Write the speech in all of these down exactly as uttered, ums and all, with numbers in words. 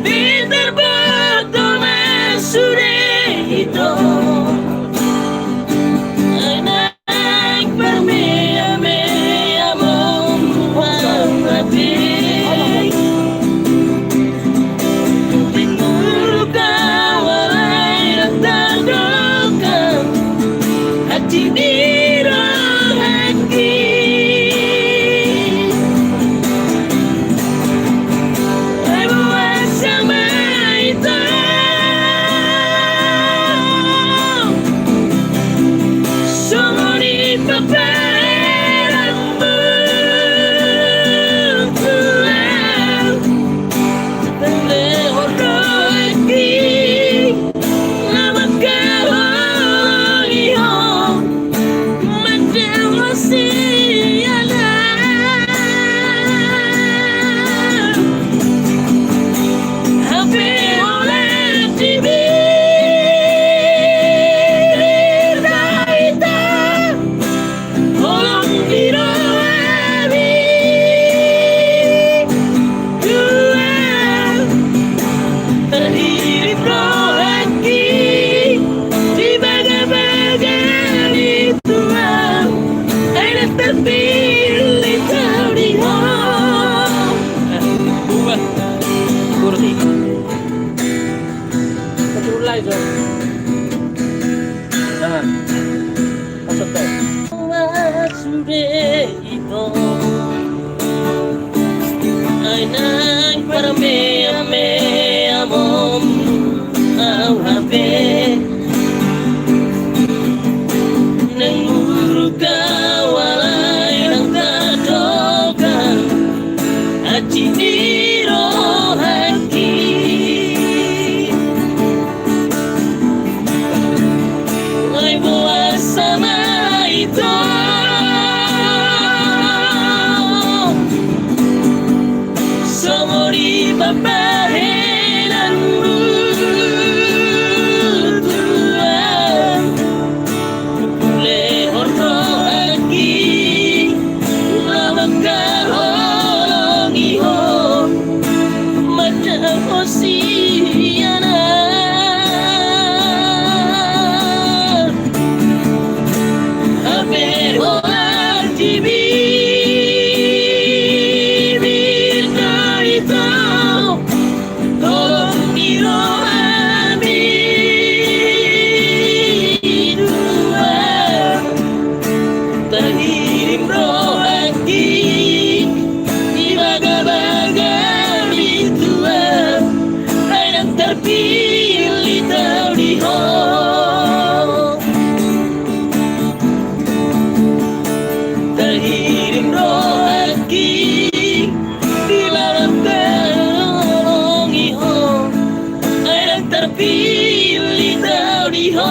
Pintor boto ma sude ito. Anak parmea-mea ma au hape. Di ngolu kawalan tardokam. Hati ni rohangki. Ai boasa ma ito. Songon i paparanmu. Tuhan. Lehon rohangki. Na mangkaholongi ho. Mandao siala. Hape holan di bibir na ito. Holong di rohami. Tuhan, terhirim rohangki di bagabaga ni Tuhan. Anak terpilih tau di ho. Buat kursi. Betul lah itu. Jangan. Maksud tuh. Sude ito. Ai naeng parmeammeamon au hape. Nang murka walai nang tadokam. Aci ni rohangki. Ai boasa ma ito. Songon i paparanmu Tuhan. Lehon rohangki. Na mangkaholongi ho. Mandao siala. Hape holan di bibir na ito. Holong ni rohami Tuhan. Terhirim rohangki. Di bagabaga ni Tuhan. Ai nang terpilih tau di ho. Terhirim rohangki. Di bagabaga ni ho. Ai nang terpilih tau di ho.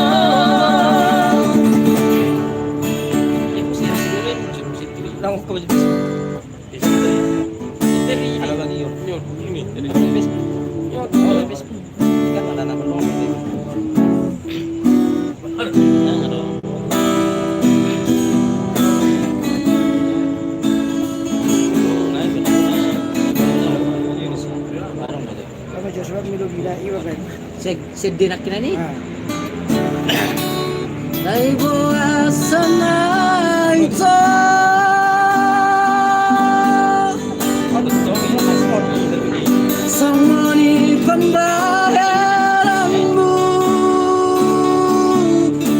Sek-, sedih nak kena ni. Ah. Ai boasa ma ito. Songon i pambahenanmu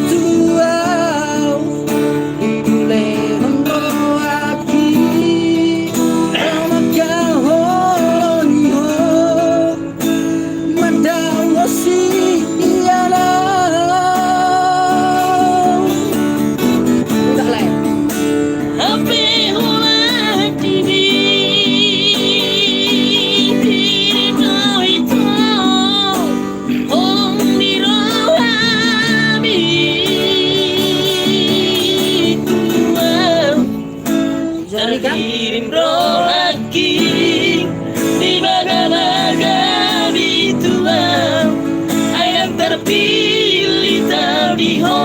Tuhan. Lehon rohangki. Na mangkaholongi ho. Mandao siala. Hape holan di bibir na ito. Holong ni rohami Tuhan. Terhirim rohangki. Di bagabaga ni Tuhan. Ai nang terpilih tau di ho.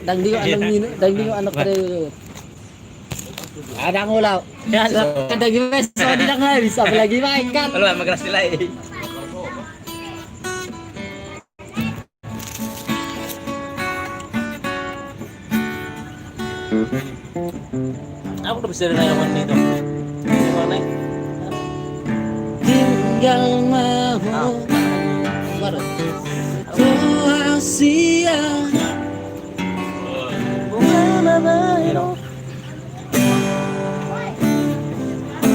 Dang di anak ini, dang di anak pada. Ada ngulau. Ya, kadang gimana? Soalnya dang habis, apalagi main kan. Kalau sama kelas nilai. Aku udah bisa dari layawan itu. Gimana? Tinggal mau. Ah. Baru. Kroasia. Bunga mama.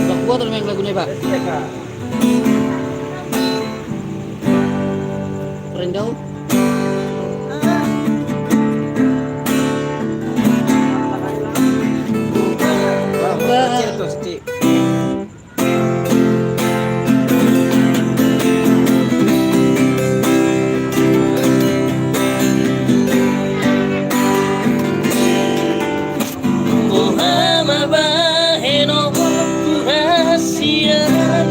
Bak, gua terus main lagu nih, Bak. Rendau. Boha ma bahenonku, hasian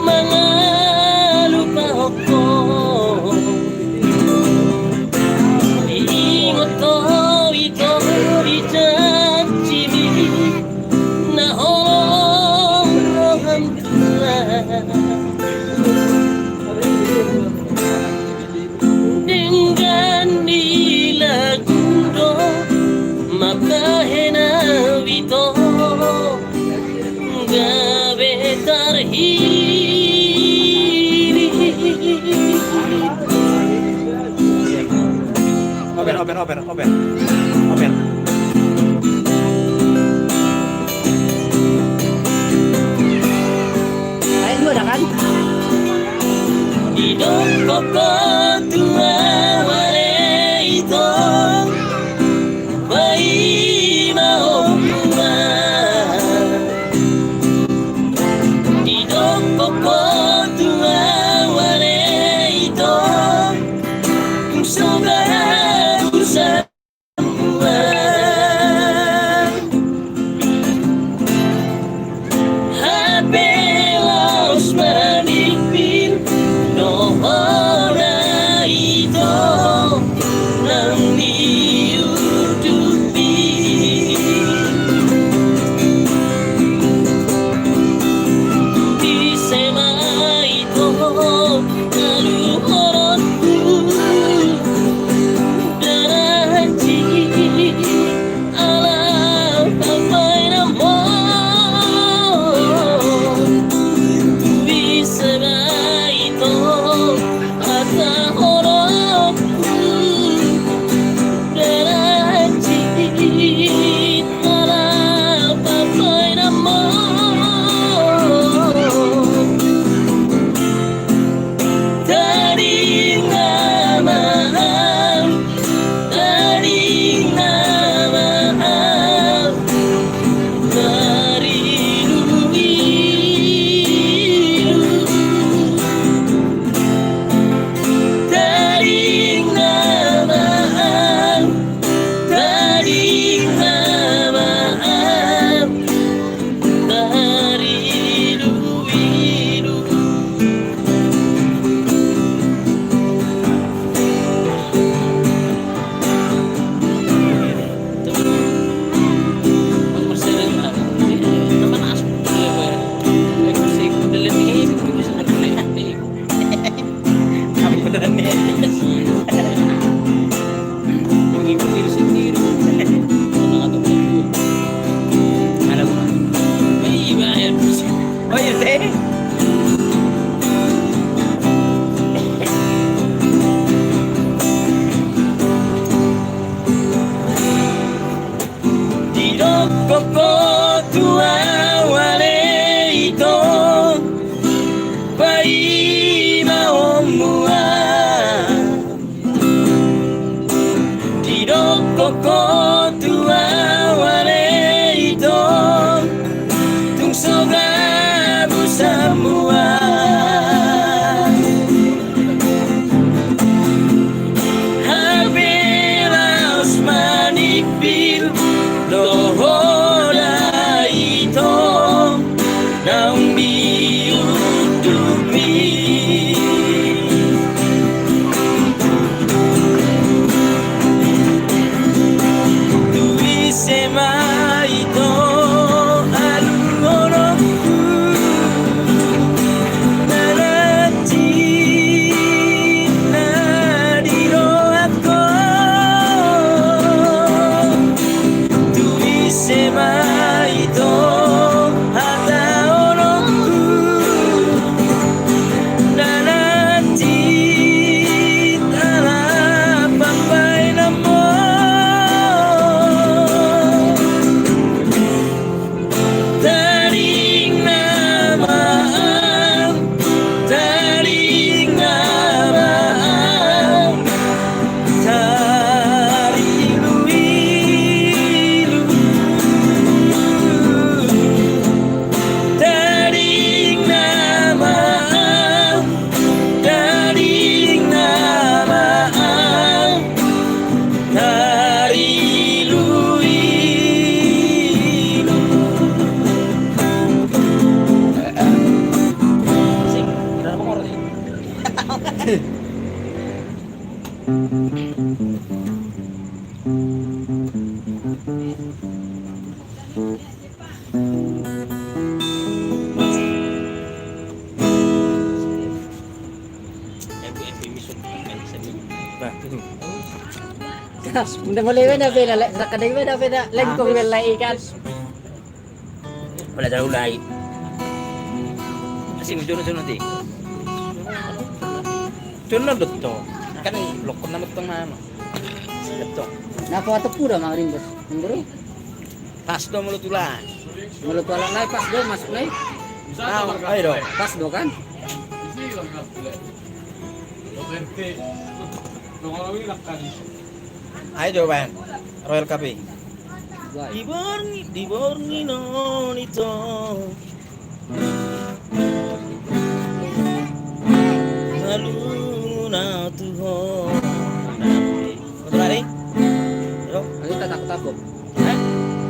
mangalupahon ho. Ingot ho ito di janjimi na holong roham Tuhan. Denggan di lagu do mambahen au ito gabe tarhilihil. Open, open, open, open. Open. Ayo, dua dah kan? Didok ho tu au ale ito, paima ho mua. Didok ho tu au ale ito, tung so gabu sa Hape laos maningpil do ho da ito nang di ujungpi. Ise ma ito aluhononku, dara hansit ala papainamon. Tu ise ma ito hatahononku, dara hansit ala papainamon. Tading na mahal, tading na mahal, tarilu-ilu. Tading na mahal, tading na mahal, tarilu-ilu. Didok ho tu au ale ito, paima ho mua. Didok ho tu au ale ito, tung so gabu samua. Hape laos maningpil do ho da ito naung di ujungpi. Nah, itu. Kas, udah mulai mana beda, le-, tak ada mana beda, lengkong, ah, bela ikan. Pala jauh lai. Asing jono jono ti. Jono do to. Kan lokon nama tong nama. Do to. Napa atau pura mang rimbus? Mengguru? Pas do molo tulang. Molo tulang lai pas do masuk lai. Ah, ayo do. Pas do kan? Ayo do, Bang. Royal Cafe. Di borngin, di borngin on ito. Maluna tu ho. Betul ari? Yo. Lagi tak takut-takut. Hah?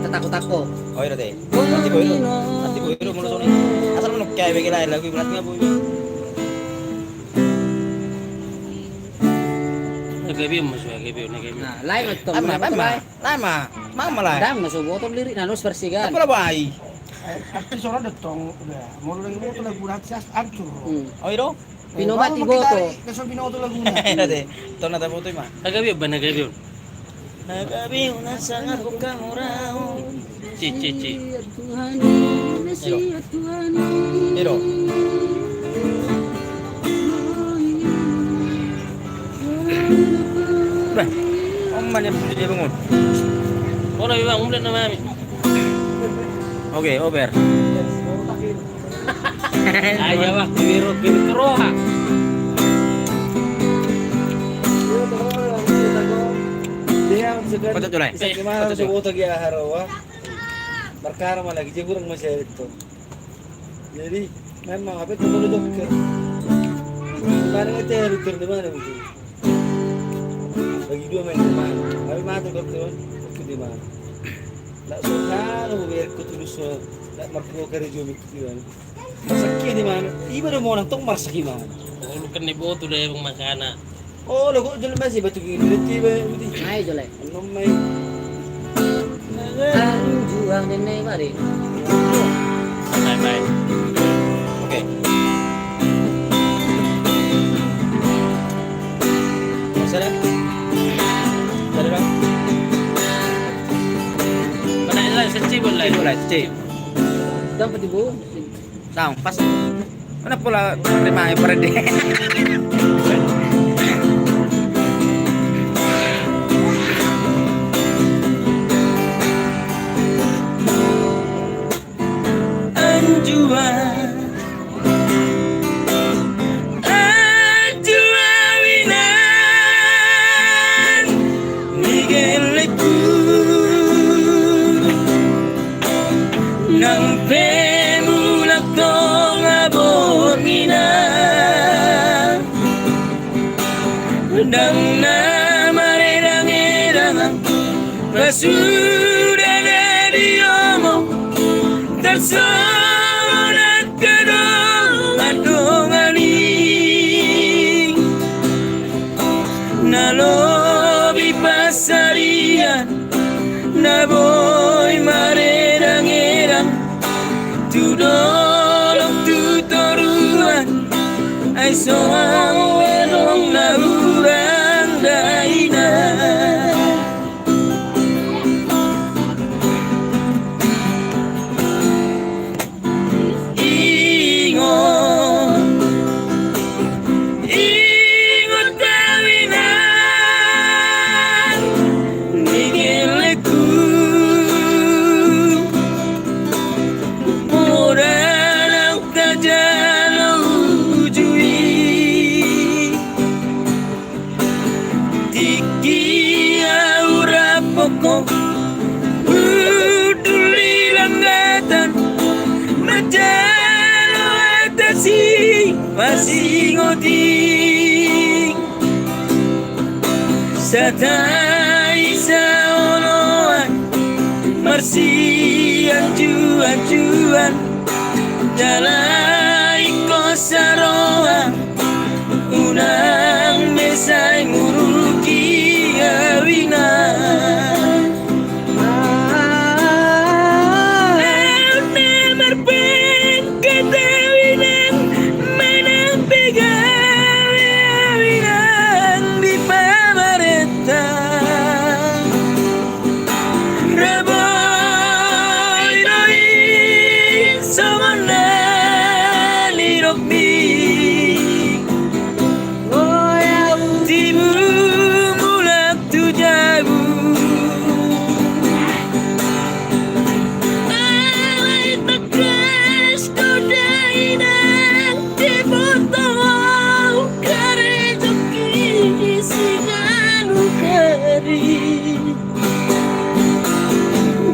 Tak takut-takut. Oh, iya, teh. Nanti boy, nanti boy, mulu sore. Asal menuk kayak bagi lain lagu, berarti nggak boy. Gabe on ma so, gabe on, gabe on. Nah, lain ma tong. Ama, ama. Lain ma. Mama lain. Ndang na so boto lirik na los versi kan. Apa labai? Artis orang datang udah. Mau lagi boto lagu nanti as-, hancur. Hmm. Oh, iya dong. Pinomati boto. Na so binoto laguna. Iya deh. Tona ta boto ma. Gabe on, bana gabe on. Na gabe on na sanga buka murau. Ci, ci, ci. Iro. Iro. Bah, om mana dia bangun? Ora, Bang, udah nama kami. Oke, over. Ayo, Bang, di Biro, di Biro. Kocok dulu, eh. Kocok dulu. Markara ma lagi, jadi kurang masih ada itu. Jadi, memang apa itu perlu dokter. Di mana itu harus dokter di mana itu? Bagi dua main di mana? Tapi mata dokter, dokter di mana? Nggak suka, lu biar ku tulus, nggak mertua kerja mikir. Marsahit i ma, iba do monang tong marsahit i ma. Oh, lu kan ni botu da, Bang, makana. Oh, lo kok jelma si batu gigi berarti, Bang, berarti. Mai jole. Enom mai. Anjuang den nai mari. Mai, mai. Oke. Salah. Salah, Bang. Mana ini lah, seci boleh. Seci boleh, seci. Dapat ibu. Saung pas. Mana pola terima parade. Anjuang, anjuang inang ni gellengku. Nang pe mulak tonga borngina, ndang na maredang-edang, pasuda na diomo, tarsongon angka dongan-dongan i. Na lobi pansarian, na boi maredang-edang, tu dolok tu toruan, ai songon adong na hurang dainang. Ingot, ingot au inang ni gellengku, mora naung tajalo uju i. Tingki au rap ho, hundul di langgatan, manjalo hata sipasingot i. Satai saoloan, marsianjuanjuan, jala ingkon saroha, unang be sai muruk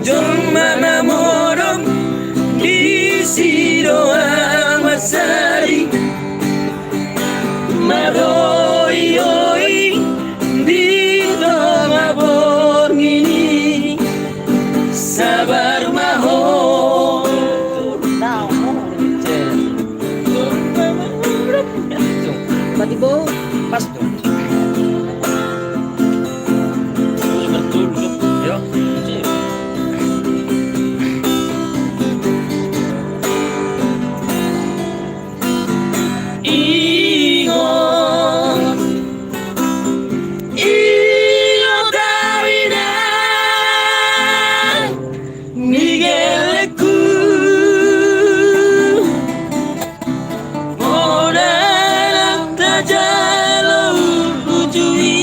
Jolma na modom disi do ahu mansari, marhoihoi di tonga borngin i. Sabar ma ho. Mati bou. Pas tu. Yo. Ingot, ingot ahu inang, ni gellengku. Poda na tajalo uju i.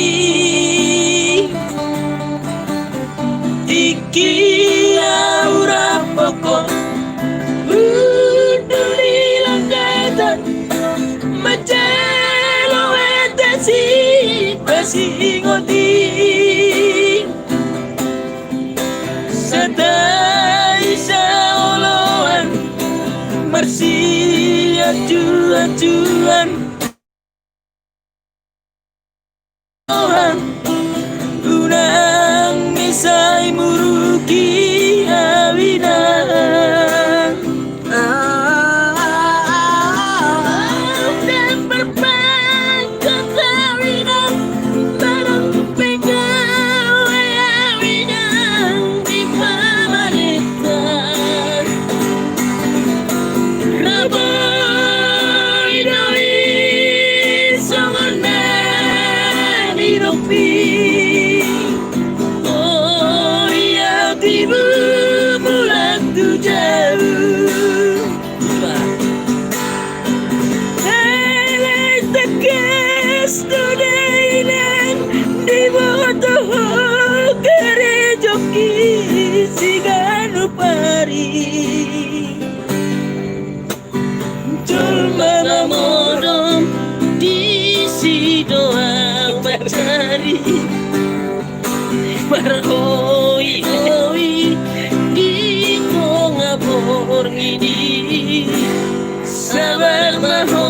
Tingki ahu rap ho, hundul di langgatan, manjalo hata sipasingot i. Satai saoloan, marsianjuanjuan. Tuhan, unang misa i muruk i ahu inang. Unang berpangkat ahu inang, barang pegawai ahu inang di pamarentaan. Rap ho i do i songon na nidok i. Boi ahu tibu mulak tu jabu. Alai tangkas do da inang, diboto ho karejongki siganup ari. Jolma na modom disi do ahu mansari, marhoihoi di tonga borngin i. Sabar ma ho.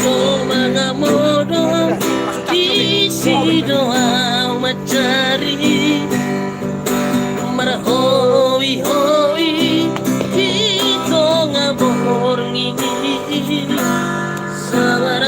Jolma na modom disi do ahu mansari, marhoihoi di tonga borngin i. Sabar